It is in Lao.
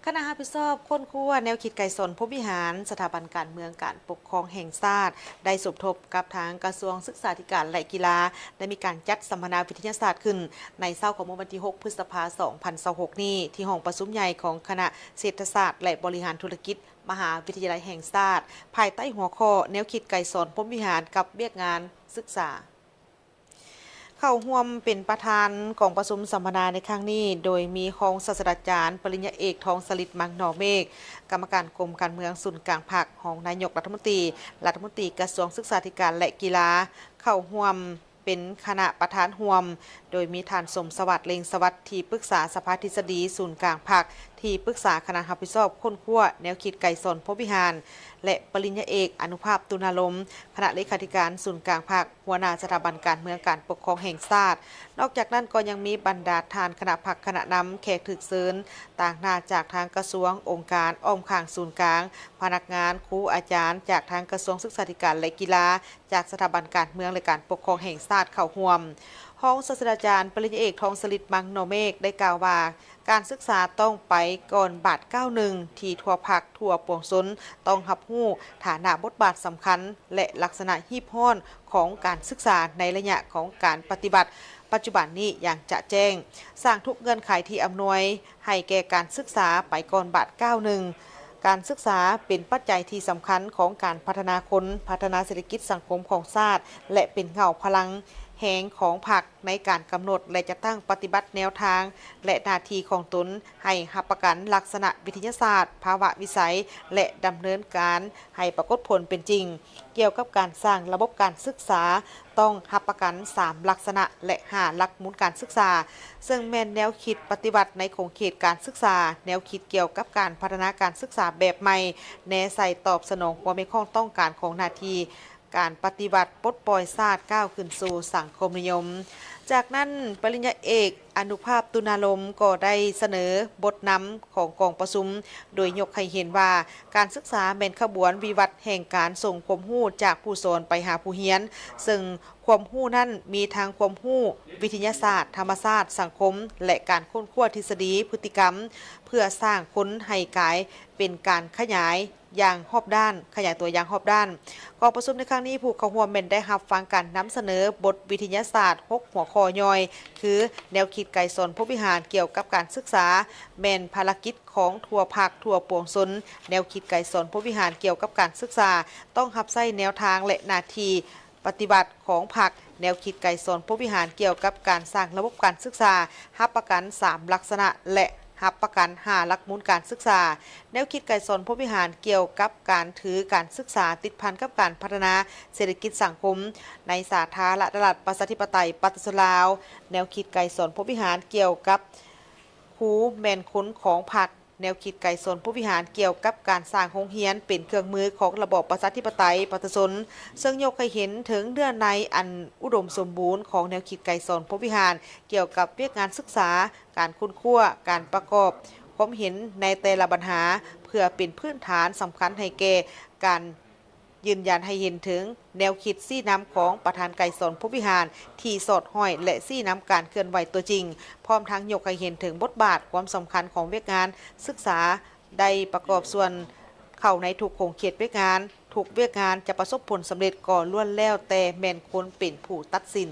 ຄະນະຮັບຜິດຊອບຄົ້ນຄວ້າແນວຄິດໄກສອນພົມວິຫານ ສະຖາບັນການເມືອງການປົກຄອງແຫ່ງຊາດ ໄດ້ສົມທົບກັບທາງກະຊວງສຶກສາທິການ ແລະ ກິລາ ໄດ້ມີການຈັດສຳມະນາວິທະຍາສາດຂຶ້ນ ໃນເຊົ້າຂອງມື້ວັນທີຫົກ ພຶດສະພາ ສອງພັນຊາວຫົກນີ້ ທີ່ຫ້ອງປະຊຸມໃຫຍ່ຂອງຄະນະເສດຖະສາດ ແລະ ບໍລິຫານທຸລະກິດ ມະຫາວິທະຍາໄລແຫ່ງຊາດ ພາຍໃຕ້ຫົວຂໍ້ ແນວຄິດໄກສອນພົມວິຫານກັບວຽກງານສຶກສາ. ເຂົ້າຮ່ວມເປັນປະທານກອງປະຊຸມສຳມະນາໃນຄັ້ງນີ້ ໂດຍມີຮອງສາດສະດາຈານ ປະລິນຍາເອກ ທອງສະລິດ ມັງນໍເມກ ກຳມະການກົມການເມືອງສູນກາງພັກ, ຮອງນາຍົກລັດຖະມົນຕີ, ລັດຖະມົນຕີກະຊວງສຶກສາທິການ ແລະ ກິລາ ເຂົ້າຮ່ວມເປັນຄະນະປະທານຮ່ວມ, ໂດຍມີທ່ານ ສົມສະຫວັດ ເລັງສະຫວັດ ທີ່ປຶກສາສະພາທິດສະດີສູນກາງພັກ, ທີ່ປຶກສາຄະນະຮັບຜິດຊອບຄົ້ນຄວ້າແນວຄິດໄກສອນພົມວິຫານ ແລະ ປະລິນຍາເອກ ອະນຸພາບ ຕຸນາລົມ ຄະນະເລຂາທິການສູນກາງພັກ, ຫົວໜ້າສະຖາບັນການເມືອງການປົກຄອງແຫ່ງຊາດ. ນອກຈາກນັ້ນກໍຍັງມີບັນດາທ່ານຄະນະພັກຄະນະນຳ, ແຂກຖືກເຊີນຕາງໜ້າຈາກທາງກະຊວງ, ອົງການອ້ອມຂ້າງສູນກາງ, ພະນັກງານ, ຄູອາຈານຈາກທາງກະຊວງສຶກສາທິການ ແລະ ກິລາ, ຈາກສະຖາບັນການເມືອງ ແລະ ການປົກຄອງແຫ່ງຊາດເຂົ້າຮ່ວມ. ຮອງສາດສະດາຈານ ປະລິນຍາເອກ ທອງສະລິດ ມັງນໍເມກ ໄດ້ກ່າວວ່າ ການສຶກສາຕ້ອງໄປກ່ອນບາດກ້າວໜຶ່ງ ທີ່ທົ່ວພັກທົ່ວປວງຊົນຕ້ອງຮັບຮູ້ຖານະບົດບາດສຳຄັນ ແລະ ລັກສະນະຮີບຮ້ອນຂອງການສຶກສາໃນໄລຍະຂອງການປະຕິບັດປັດຈຸບັນນີ້ຢ່າງຈະແຈ້ງ, ສ້າງທຸກເງື່ອນໄຂທີ່ອຳນວຍໃຫ້ແກ່ການສຶກສາໄປກ່ອນບາດກ້າວໜຶ່ງ. ການສຶກສາເປັນປັດໄຈທີ່ສຳຄັນຂອງການພັດທະນາຄົນ, ພັດທະນາເສດຖະກິດສັງຄົມຂອງຊາດ ແລະ ເປັນເຫງົ້າພະລັງແຮງຂອງພັກ ໃນການກຳນົດ ແລະ ຈັດຕັ້ງປະຕິບັດແນວທາງ ແລະ ໜ້າທີ່ຂອງຕົນ ໃຫ້ຮັບປະກັນລັກສະນະວິທະຍາສາດ, ພາວະວິໄສ ແລະ ດຳເນີນການໃຫ້ປາກົດຜົນເປັນຈິງ. ກ່ຽວກັບການສ້າງລະບົບການສຶກສາ ຕ້ອງຮັບປະກັນສາມລັກສະນະ ແລະ ຫ້າຫຼັກມູນການສຶກສາ, ເຊິ່ງແມ່ນແນວຄິດປະຕິວັດໃນຂົງເຂດການສຶກສາ, ແນວຄິດກ່ຽວກັບການພັດທະນາການສຶກສາແບບໃໝ່, ແນໃສ່ຕອບສະໜອງຄວາມຮຽກຮ້ອງຕ້ອງການຂອງໜ້າທີ່ ການປະຕິວັດປົດປ່ອຍຊາດກ້າວຂຶ້ນສູ່ສັງຄົມນິຍົມ. ຈາກນັ້ນ, ປະລິນຍາເອກ ອະນຸພາບ ຕຸນາລົມ ກໍໄດ້ສະເໜີບົດນຳຂອງກອງປະຊຸມ, ໂດຍຍົກໃຫ້ເຫັນວ່າ ການສຶກສາແມ່ນຂະບວນວິວັດແຫ່ງການສົ່ງຄວາມຮູ້ຈາກຜູ້ສອນໄປຫາຜູ້ຮຽນ, ເຊິ່ງຄວາມຮູ້ນັ້ນມີທັງຄວາມຮູ້ວິທະຍາສາດ, ທຳມະຊາດ, ສັງຄົມ ແລະ ການຄົ້ນຄວ້າທິດສະດີພຶດຕິກຳ ເພື່ອສ້າງຄົນໃຫ້ກາຍເປັນການຂະຫຍາຍ ຢ່າງຮອບດ້ານ, ຂະຫຍາຍຕົວຢ່າງຮອບດ້ານ. ກອງປະຊຸມໃນຄັ້ງນີ້ ຜູ້ເຂົ້າຮ່ວມແມ່ນໄດ້ຮັບຟັງການນຳສະເໜີບົດວິທະຍາສາດຫົກຫົວຂໍ້ຍ່ອຍ ຄື ແນວຄິດໄກສອນພົມວິຫານກ່ຽວກັບການສຶກສາ ແມ່ນພາລະກິດຂອງທົ່ວພັກທົ່ວປວງຊົນ, ແນວຄິດໄກສອນພົມວິຫານກ່ຽວກັບການສຶກສາ ຕ້ອງຮັບໃຊ້ແນວທາງ ແລະ ໜ້າທີ່ ປະຕິບັດຂອງພັກ, ແນວຄິດໄກສອນພົມວິຫານກ່ຽວກັບການສ້າງລະບົບການສຶກສາ ຮັບປະກັນສາມລັກສະນະ ແລະ ຮັບປະກັນຫ້າຫຼັກມູນການສຶກສາ, ແນວຄິດໄກສອນພົມວິຫານກ່ຽວກັບການຖືການສຶກສາຕິດພັນກັບການພັດທະນາເສດຖະກິດສັງຄົມໃນສາທາລະນະລັດ ປະຊາທິປະໄຕ ປະຊາຊົນລາວ, ແນວຄິດໄກສອນພົມວິຫານກ່ຽວກັບຄູແມ່ນຄົນຂອງພັກ, ແນວຄິດໄກສອນພົມວິຫານກ່ຽວກັບການສ້າງໂຮງຮຽນເປັນເຄື່ອງມືຂອງລະບອບປະຊາທິປະໄຕປະຊາຊົນ, ເຊິ່ງຍົກໃຫ້ເຫັນເຖິງເນື້ອໃນອັນອຸດົມສົມບູນຂອງແນວຄິດໄກສອນພົມວິຫານ ກ່ຽວກັບວຽກງານສຶກສາ, ການຄົ້ນຄວ້າ, ການປະກອບຄວາມເຫັນໃນແຕ່ລະບັນຫາ ເພື່ອເປັນພື້ນຖານສຳຄັນໃຫ້ແກ່ການ ຢືນຢັນໃຫ້ເຫັນເຖິງແນວຄິດຊີ້ນຳຂອງປະທານໄກສອນພົມວິຫານທີ່ສອດຫ້ອຍ ແລະ ຊີ້ນຳການເຄື່ອນໄຫວຕົວຈິງ, ພ້ອມທັງຍົກໃຫ້ເຫັນເຖິງບົດບາດຄວາມສຳຄັນຂອງວຽກງານສຶກສາ ໄດ້ປະກອບສ່ວນເຂົ້າໃນທຸກຂົງເຂດວຽກງານ, ທຸກວຽກງານຈະປະສົບຜົນສຳເລັດກໍລ້ວນແລ້ວແຕ່ແມ່ນຄົນເປັນຜູ້ຕັດສິນ.